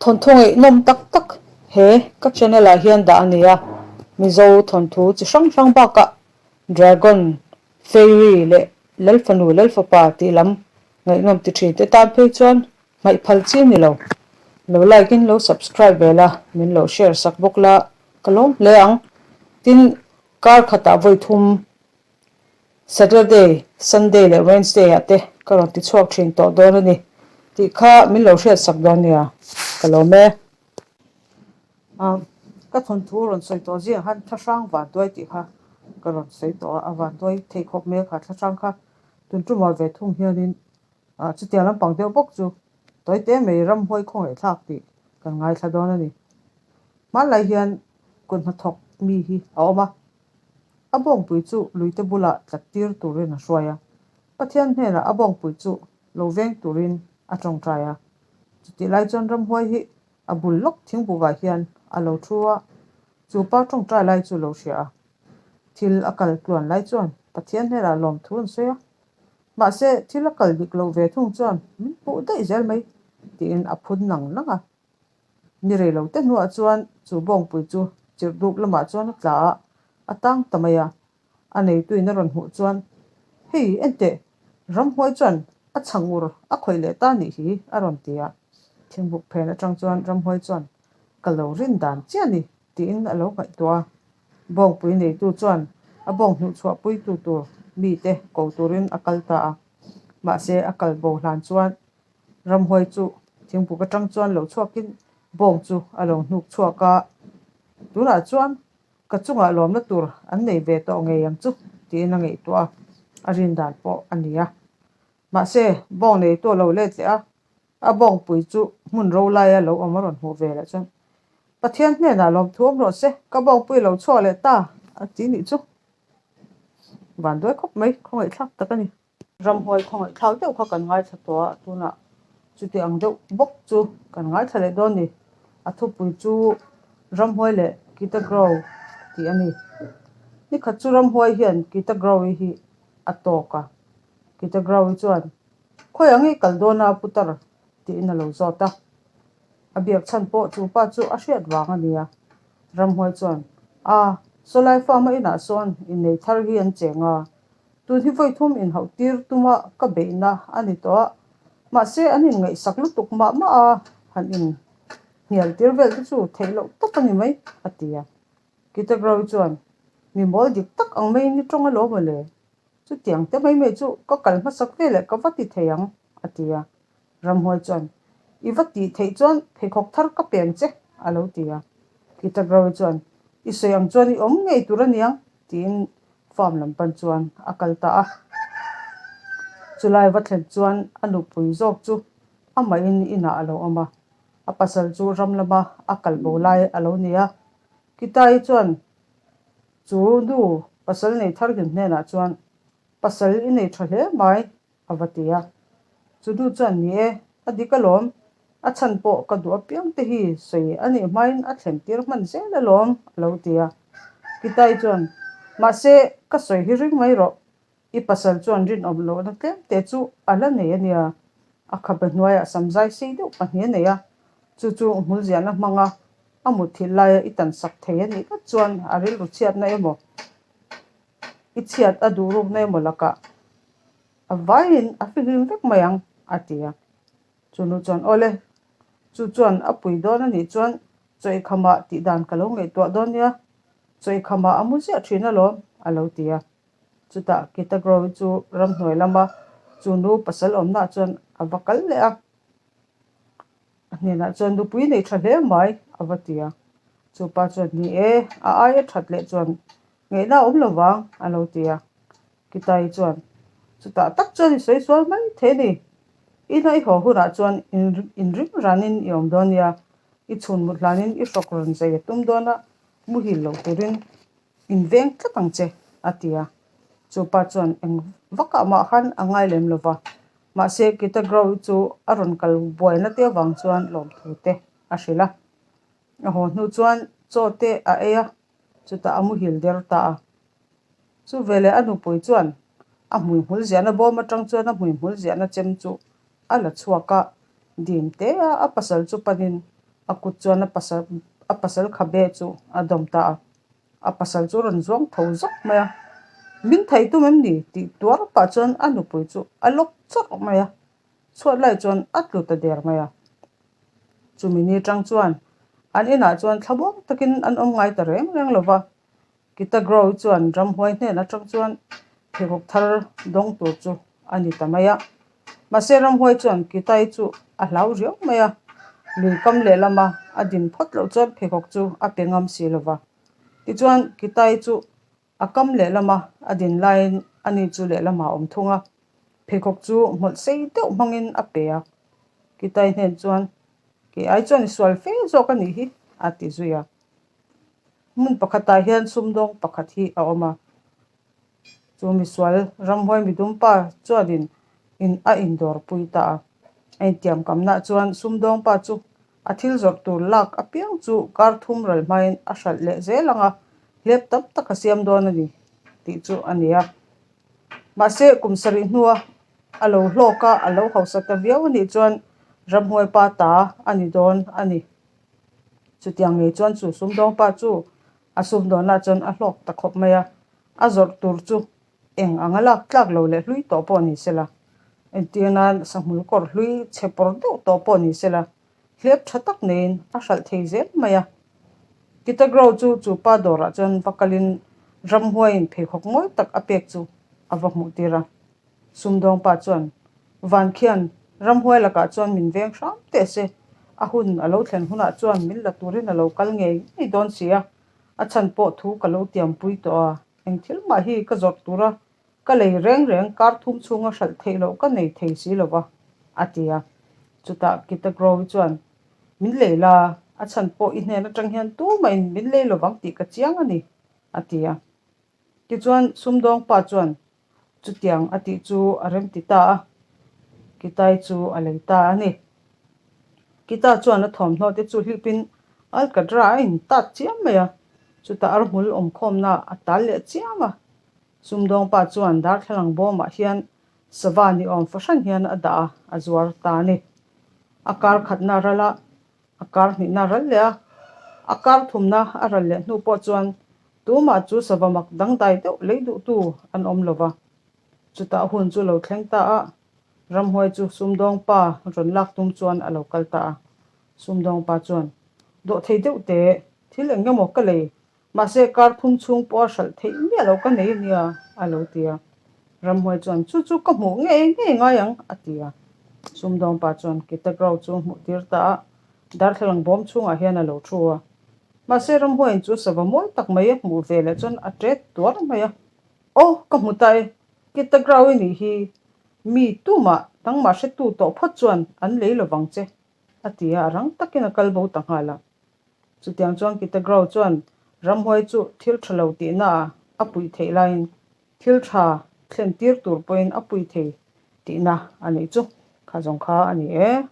Thawnthu ngaihnawm tak tak he ka channel ah hian dah a ni a, Mizo thawnthu chi hrang hrang bakah Dragon, Fairy leh Lalfanu Lalfapa tih lam ngaihnawm ti thin te tan phei chuan hmaih phal chi a ni lo. Lo like in lo subscribe ve la, min lo share sak bawk la ka lawm hle ang. Tin, kar khatah vawi thum Saturday, Sunday leh Wednesday ah te ka rawn ti chhuak thin tawh dawn a ni tih kha min lo hriat sak dawn nia, ka lawm e. Ka thawnthu rawn sawi tawh zia khan thlahrang vanduai tih kha ka rawn sawi tawh a, a vanduai thei khawp mai a kha thlahrang kha tun tumah ve thung hianin chutiang lampang deuh bawk chu tawi te mai ramhuai khawngaihthlak tih kan ngaithla dawn a ni. Hmanlai hian kut hnathawk mi hi a awm a. A bawngpui chu luite bulah tlat tir turin a hruai a, Pathian hnenah a bawngpui chu lo veng turin a tawngtai a. Chutih lai chuan ramhuai hi a bul lawk thingbukah hian a lo thu a, chu pa tawngtai lai chu lo hria a. Thil a kal tluan lai chuan Pathian hnenah lawmthu an sawi a, mahse thil a kal dik lo ve thung chuan min puh daih zel mai tiin a phun nang nang a. Ni rei lo te hnuah chuan chu bawngpui chu chirh duk lamah chuan a tla a, a tang ta mai a. A neituin a rawn hmuh chuan, Hei, enteh, ramhuai chuan a chhangur a khawih leh ta nih hi, a rawn ti a. Thingbuk phen atang chuan ramhuai chuan, Ka lo rin dan chiah ni, tiin a lo ngaihtuah a. Bawngpui neitu chuan a bawng hnuhchhuahpuitu tur mite ko turin a kal ta a. Mahse, a kal bo hlan chuan Ramhuai chu thingpuk atang chuan lo chhuakin bawng chu a lo hnuk chhuak a, tunah chuan ka chungah lawmna tur an nei ve tawh ngei ang chu tiin a ngaihtuah a, a rin dan pawh a ni a. Mahse, bawng neitu a lo let leh a, a bawngpui chu hmun ro laia lo awm a rawn hmuh ve leh chuan, Pathian hnenah lawmthu awm rawh se, ka bawngpui lo chhuak leh ta a ti nih chu. Vanduai khawp mai, khawngaihthlak tak a ni. Ramhuai khawngaihthlak deuh kha kan ngaithla tawh a, tunah chuti ang deuh bawk chu kan ngaithla leh dawn ni. A thupui chu Ramhuai leh Kita Grow tih a ni. Nikhat chu Ramhuai hian Kita Grow-i hi a tawk a, Kita Grow-i chuan, Khawi ang i kal dawn a putar? tiin a lo zawt a. A biak chhan pawh chu pa chu a hriat vang a nia. Ramhuai chuan, A, sawlai farm-a inah sawn innei thar hi an cheng a, Tun hi vawi thum inhauh tir tuma ka beihna a ni tawh a, mahse an inngaihsak lutuk mah mah a, han in hnial tir vel te chu theih loh tak a ni mai, a ti a. Kitagrawi chuan, Mi mawl dik tak ang maiin i tawng alawm aw le, chutiang te mai mai chu ka kal hmasak veleh ka va ti thei ang, a ti a. Ramhuai chuan, I va tih theih chuan pheikhawk thar ka peng che, a lo ti a. Kitagrawi chuan, I sawi ang chuan i awm ngei tur a niang, tiin farm lam pan chuan a kal ta a. Chulai va thlen chuan a nupui zawk chu amahin inah a lo awm a, a pasal chu ram lama a kal bo lai a lo ni a. Kitai chuan chu nu pasal nei thar hlim hnenah chuan, Pasal i nei tha hle mai, A va ti a. Chu nu chuan, Ni e, a dik alawm. A chhan pawh ka duh apiang te hi sawi a nih hmain a thlen tir hman zel alawm, a lo ti a. Kitai chuan, Mahse, ka sawi hi ring mai rawh. I pasal chuan rinawm lohna tlem te chu a la nei a nia. A khabe hnuaiah samzai sei deuh pahnih a nei a, chu chu hmul ziahna hmanga a mutthilh laia i tan sak thei a nih tlat chuan a rilru chhiatna emaw, i chhiat a duh rukna emaw lakah A vaiin a fihlim vek mai ang, a ti a. Chu nu chuan, Awle, chu chuan a pui dawn a nih chuan chawikhamah tih dan ka lo ngaihtuah dawn nia, chawikhamah a mu ziah thin alawm, a lo ti a. Chutah Kitagrowi chu ramhnuai lama chu nu pasal awmnaah chuan a va kal leh a. A hnenah chuan, Nupui nei tha hle mai, a va ti a. Chu pa chuan, Ni e, a aia that leh chuan ngaihna a awm lo vang, a lo ti a. Kitai chuan, Chutah tak chuan i sawi sual mai thei a ni. Ina i haw hunah chuan inring ranin i awm dawn nia, i chhun mut hlanin i hrawk rawn zai a tum dawn a, muhil lo turin inveng tlat ang che, a ti a. Chu pa chuan eng vakah mah khan a ngai lem lo va, mahse Kitagrow chu a rawn kal buaina te avang chuan lawmthu te a hrilh a. A haw hnu chuan chaw te a ei a, chutah a muhil der ta a. Chu veleh a nupui chuan a hmuihmul ziahna bawm atang chuan a hmuihmul ziahna chem chu a la chhuak a, dim te a a pasal chu panin. A kut chuan a pasal a pasal khabe chu a dawm ta a. A pasal chu a rawn zuang tho zawk mai a. Min thei tum em ni? tih tuar pah chuan a nupui chu a lawk chawrh mai a. Chhuat lai chuan a tlu ta der mai a. Chumi ni tang chuan an inah chuan thlamuang takin an awm ngai ta reng reng lo va. Kita Grow chuan ramhuai hnen atang chuan pheikhawk thar dawng tur chu a ni ta mai a. Mahse ramhuai chuan Kitai chu a hlau riau mai a, lui kam lehlama a din phawt loh chuan pheikhawk chu a pe ngam si lo va. Tichuan Kitai chu a kam lehlama a din laiin ani chu lehlamah a awm thung a, pheikhawk chu hmawlh sei deuh hmangin a pe a. Kitai hnen chuan, Kei ai chuan i sual fe zawk a nih hi, a ti zui a. Hmun pakhatah hian sumdawng pakhat hi a awm a, chu misual ramhuai midumpa chuanin in a indawrpui ta a. A intiamkamnaah chuan sumdawngpa chu a thil zawrh tur lak apiang chu kar thum ral hmain a hralh leh zel ang a, hlep tam tak a siam dawn a ni tih chu a ni a. Mahse, kum sarih hnua a lo hlawk a, a lo hausa ta viau a nih chuan ramhuaipa ta a ni dawn a ni. Chutiang ngei chuan chu sumdawngpa chu a sumdawnah chuan a hlawk ta khawp mai a, a zawrh tur chu eng anga lak tlak lo leh hlui tawh pawh ni sela, entir nan sahmul kawr hlui chhe pawr deuh tawh pawh ni sela, hlep tha tak neiin a hralh thei zel mai a. Kitagrow chu chu pa dawrah chuan va kalin ramhuaiin pheikhawk mawi tak a pek chu a va hmuh tir a. Sumdawngpa chuan, Van khian ramhuai lakah chuan min veng hram teh se, a hun a lo thlen hunah chuan min la turin a lo kal ngei ngei dawn si a, a chhan pawh thu ka lo tiampui tawh a, eng thil mah hi ka zawrh tura ka lei reng reng kar thum chhunga hralh theih loh ka nei thei si lo va, a ti a. Chutah Kitagrovi chuan, Min lei la, a chhan pawh i hnen atang hian tumahin min lei lovang tih ka chiang a ni, a ti a. Tichuan sumdawngpa chuan, Chutiang a tih chu a rem ti ta a, Kitai chu a lei ta a ni. Kita chuan a thawmhnaw te chu hlipin Alkatra a intat chiam mai a, chutah arhmul awmkhawmna a tal leh chiam a. Sumdawngpa chuan darthlalang bawmah hian sava ni awm fahran hian a dah a, a zuar ta a ni. A kar khatna ral a, a kar hnihna ral leh a, a kar thumna a ral leh hnu pawh chuan Tumah chu sava mak dangdai deuh lei duhtu an awm lo va. Chutah hun chu lo thleng ta a, ramhuai chu sumdawngpa rawn lak tum chuan a lo kal ta a. Sumdawngpa chuan, Dawhthei deuh teh, thil eng emaw ka lei, mahse kar thum chhung pawha hralh theih miah lo ka nei ania, a lo ti a. Ramhuai chuan, Chu chu ka hmuh ngei ngei ngai ang, a ti a. Sumdawngpa chuan Kitagrau chu hmuh tir ta a, darthlalang bawm chhungah hian a lo thu a. Mahse ramhuaiin chu sava mawi tak mai a hmuh ve leh chuan a ṭet tuar mai a. Aw, ka hmu ta e, Kitagrau i nih hi, mi tumah nangmah hretu tawh phawt chuan an lei lovang che, a ti a, rang takin a kal bo ta nghal a. Chutiang chuan Kitagrau chuan ramhuai chu thil ṭha lo tihnaah a puih theih laiin thil ṭha thlen tir tur pawhin a pui thei tihna a nih chu, kha zawng kha a ni e.